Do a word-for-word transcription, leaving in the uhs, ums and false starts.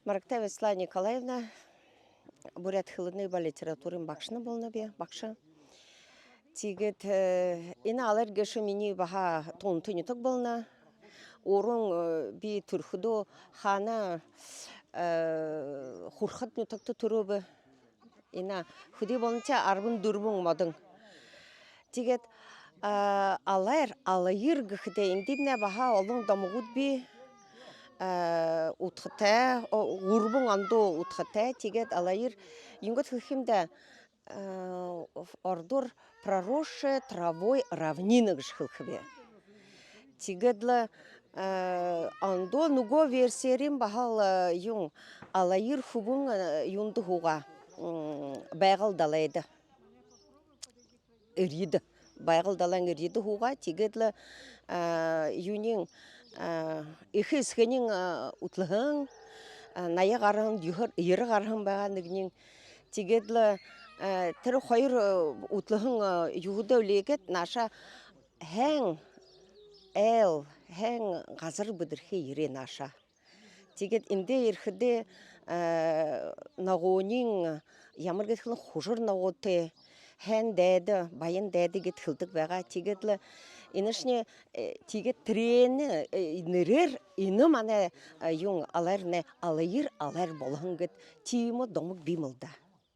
Марагтаева Светлана Николаевна, буряад хэлэнэй ба литературын багшань болоноб, багша. Тиигээд энэ Алайр гээшэ минии баһа тоонто нютаг болоно. Уран би түрэхэдөө хаана, Хурхад нютагта түрөөб. Энэ хэды болонобши, арбан дүрбэн модон. Тиигээд Алайр, Алайр гэхэдээ эндэмнай баһа олон домогууд бии, удхатай, гурбан ондоо удхатай. Тиигээд Алайр, юун гээд хэлэхэм даа, ородоор проросшая травой равнина гэжэ хэлэхэб. Тиигээд лэ ондоо нүгөө версиеэрнь баһал юун, Алайр хүбүүн юундэ һуугаа, Байгал далайда, эрьедэ, Байгал далайн эрьедэ һуугаа. Тиигээд лэ юуниинь, эхэ эсэгэнь үтэлһэн, ная гараһан, ерэ гараһан байгаа нэгэнь. Тиигээд лэ тэрэ хоёр үтэлһэн юһэдээ үлеэгээд, нааша һайн айл, һайн газар бэдэрхээ ерээ нааша. Тиигээд эндээ ерэхэдээ ногоониинь ямар гээд хэлэнэ, хужар ногоотой, һайн дайда, баян дайда гээд хэлэдэг байгаа. Тиигээд лэ энэшни, тиигээд тэрээнэй нэрээр энэ манай юун, Алайрнай Алайр, Алайр болоһон гээд тиимэ домог бии юм лэ даа.